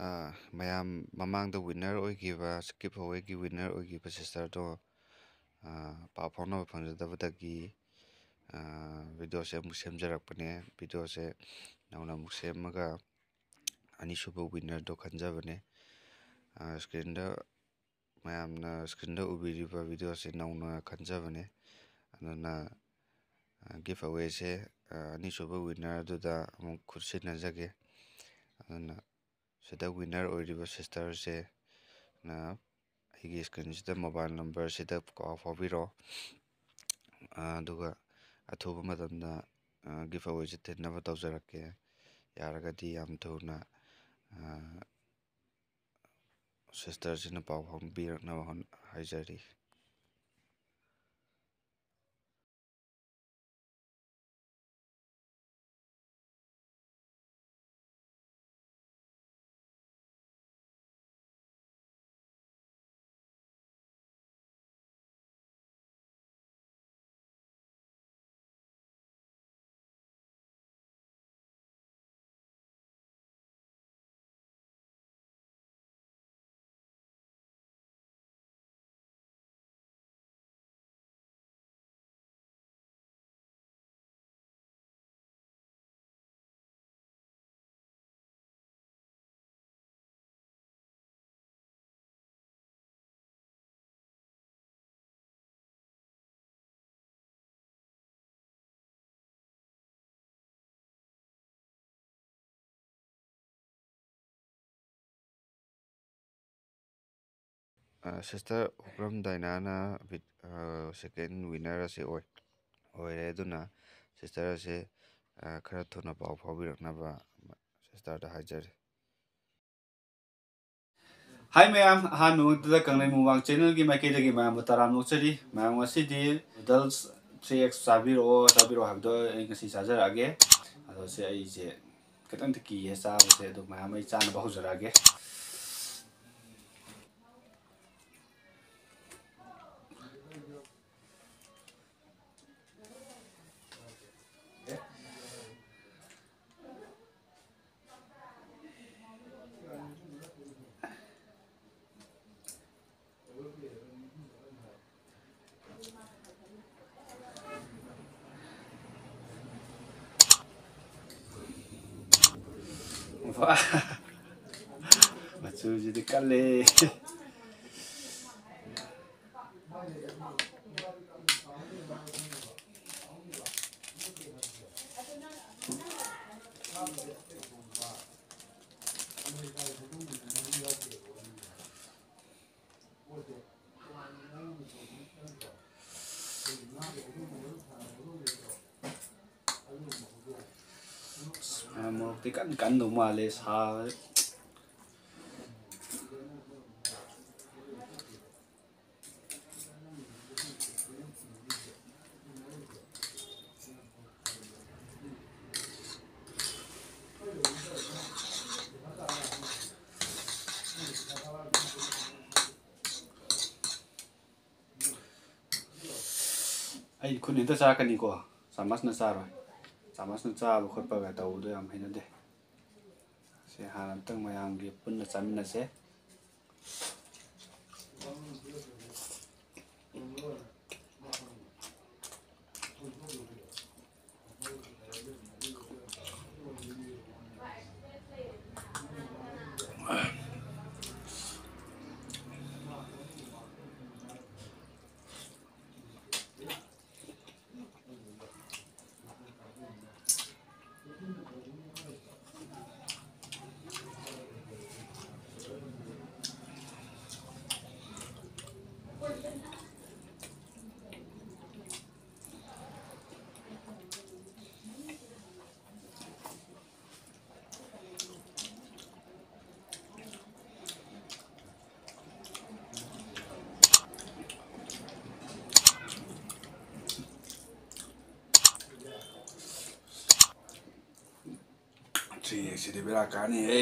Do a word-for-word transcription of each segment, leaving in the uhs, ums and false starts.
ꯑ, ꯃꯌꯥꯝ ꯃꯃꯥꯡꯗ winner ꯑꯣꯏꯈꯤꯕ, giveawayꯒꯤ winner ꯑꯣꯏꯈꯤꯕ sisterꯗꯣ, ꯑ, ꯄꯥꯎ ꯐꯥꯎꯅꯕ ꯐꯪꯖꯗꯕꯗꯒꯤ, ꯑ, videoꯁꯦ ꯑꯃꯨꯛ ꯁꯦꯝꯖꯔꯛꯄꯅꯦ꯫ Videoꯁꯦ ꯅꯧꯅ ꯑꯃꯨꯛ ꯁꯦꯝꯃꯒ ꯑꯅꯤꯁꯨꯕ winnerꯗꯣ ꯈꯟꯖꯕꯅꯦ꯫ ꯑ, screenꯗ, ꯃꯌꯥꯝꯅ screenꯗ ꯎꯕꯤꯔꯤꯕ videoꯁꯦ ꯅꯧꯅ ꯈꯟꯖꯕꯅꯦ꯫ ꯑꯗꯨꯅ, ꯑ, giveawayꯁꯦ, ꯑ, ꯑꯅꯤꯁꯨꯕ winner ꯑꯗꯨꯗ ꯑꯃꯨꯛ ꯈꯨꯠꯁꯤꯟꯅꯖꯒꯦ꯫ ꯑꯗꯨꯅ ꯁꯤꯗ winner ꯑꯣꯏꯔꯤꯕ sisterꯁꯦ ꯅ ꯑꯩꯒꯤ screenꯁꯤꯗ mobile numberꯁꯤꯗ ꯄꯥꯎ ꯐꯥꯎꯕꯤꯔꯣ꯫ ꯑ, ꯑꯗꯨꯒ ꯑꯊꯨꯕ ꯃꯇꯝꯗ, ꯑ, giveawayꯁꯦ ꯊꯤꯟꯅꯕ ꯇꯧꯖꯔꯛꯀꯦ꯫ ꯌꯥꯔꯒꯗꯤ ꯌꯥꯝ ꯊꯨꯅ, ꯑ, sisterꯁꯤꯅ ꯄꯥꯎ ꯐꯥꯎꯕꯤꯔꯛꯅꯕ ꯍꯣꯠ-, ꯍꯥꯏꯖꯔꯤ꯫ ꯑ, sister ꯎꯀ꯭ꯔꯝ ꯗꯥꯏꯅꯥꯅ ꯚꯤ-, ꯑ, second winner ꯑꯁꯤ ꯑꯣꯏ-, ꯑꯣꯏꯔꯦ꯫ ꯑꯗꯨꯅ sister ꯑꯁꯤ, ꯑ, ꯈꯔ ꯊꯨꯅ ꯄꯥꯎ ꯐꯥꯎꯕꯤꯔꯛꯅꯕ sisterꯗ ꯍꯥꯏꯖꯔꯤ꯫ Hi ꯃꯌꯥꯝ, ꯑꯍꯥꯟꯕ ꯃꯛꯇꯗ ꯀꯪꯂꯩ ꯃꯨꯛꯕꯥꯡ channelꯒꯤ ꯃꯥꯏꯀꯩꯗꯒꯤ ꯃꯌꯥꯝꯕꯨ ꯇꯔꯥꯝꯅ ꯑꯣꯛꯆꯔꯤ꯫ ꯃꯌꯥꯝ ꯉꯁꯤꯗꯤ noodles three X ꯆꯥꯕꯤꯔꯛꯑꯣ, ꯆꯥꯕꯤꯔꯛꯑꯣ ꯍꯥꯏꯕꯗꯣ ꯑꯩ ꯉꯁꯤ ꯆꯥꯖꯔꯛꯑꯒꯦ꯫ ꯑꯗꯣ ꯁꯤ ꯑꯩꯁꯦ ꯈꯤꯇꯪꯗꯤ ꯀꯤꯌꯦ ꯆꯥꯕꯁꯦ, ꯑꯗꯣ ꯃꯌꯥꯝ ꯑꯩ ꯆꯥꯅꯕ ꯍꯧꯖꯔꯛꯑꯒꯦ꯫ ꯃꯆꯨꯁꯤꯗꯤ ꯀꯜꯂꯦ꯫ ꯃꯣꯔꯣꯛꯇꯤ ꯀꯟ ꯀꯟꯗꯧ ꯃꯥꯜꯂꯦ ꯁꯥ꯫ ꯑꯩ ꯈꯨꯠꯅ ꯍꯦꯛꯇ ꯆꯥꯔꯛꯀꯅꯤꯀꯣ, ꯆꯥꯃꯁꯅ ꯆꯥꯔꯣꯏ꯫ ꯆꯥꯃꯁꯅ ꯆꯥꯕ ꯈꯣꯠꯄꯒ ꯇꯧꯕꯗꯣ ꯌꯥꯝ ꯍꯩꯅꯗꯦ꯫ ꯁꯦ, ꯍꯥꯟꯅ ꯑꯝꯇꯪ ꯃꯌꯥꯝꯒꯤ ꯄꯨꯟꯅ ꯆꯥꯃꯤꯟꯅꯁꯦ꯫ ꯊ꯭ꯔꯤ ꯑꯦꯛꯁꯁꯤꯗꯤ ꯕꯦꯔꯥ ꯀꯥꯅꯤꯍꯦ꯫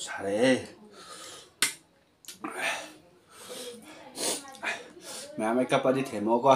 ꯁꯥꯔꯦꯍꯦ꯫ ꯃꯌꯥꯝ ꯑꯩ ꯀꯞꯄꯗꯤ ꯊꯦꯝꯃꯣꯀꯣ꯫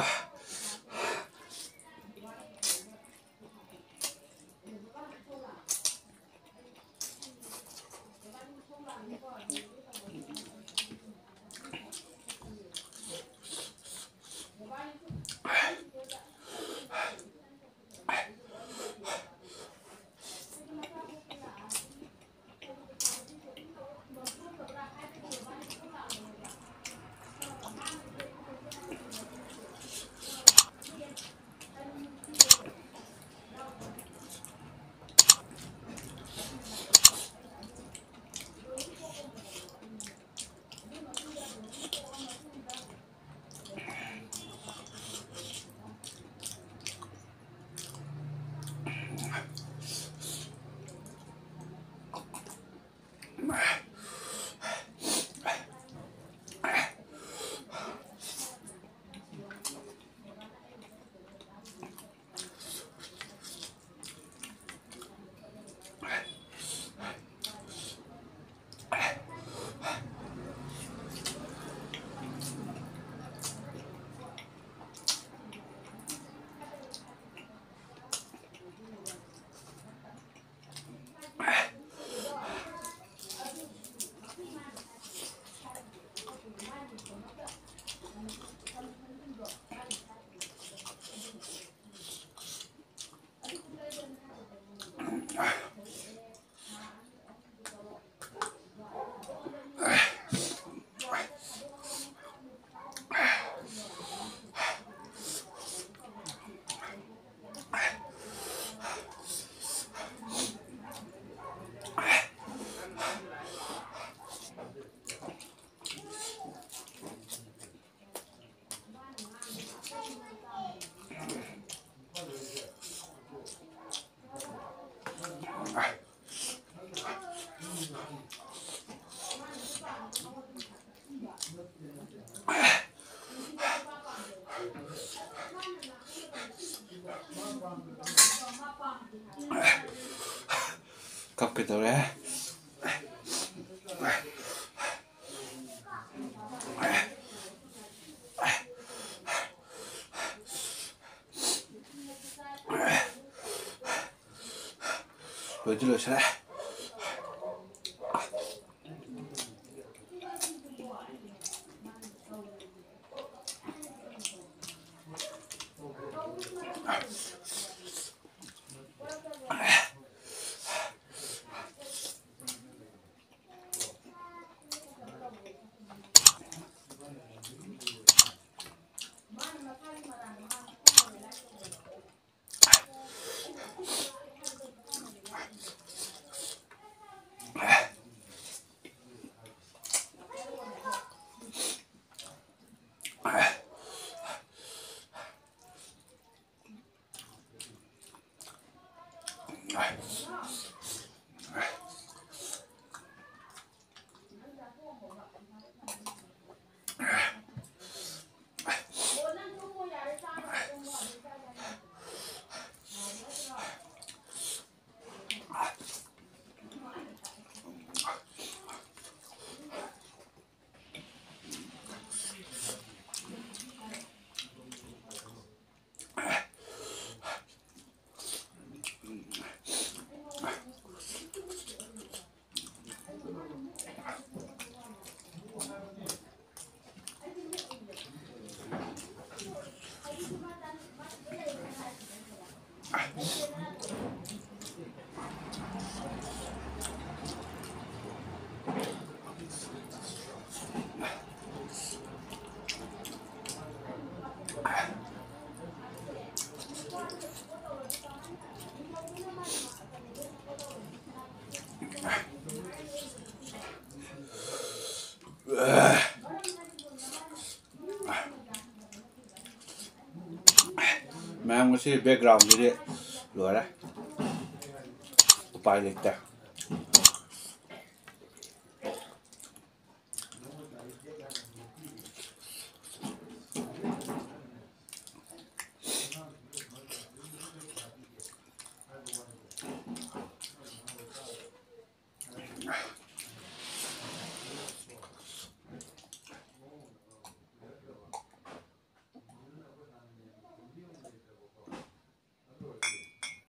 ꯀꯞꯀꯦ ꯇꯧꯔꯦ꯫ ꯂꯣꯏꯗꯤ ꯂꯣꯏꯁꯤꯜꯂꯦ꯫ ꯃꯌꯥꯝ, ꯉꯁꯤ backgroundꯁꯤꯗꯤ ꯂꯣꯏꯔꯦ꯫ ꯎꯄꯥꯏ ꯂꯩꯇꯦ꯫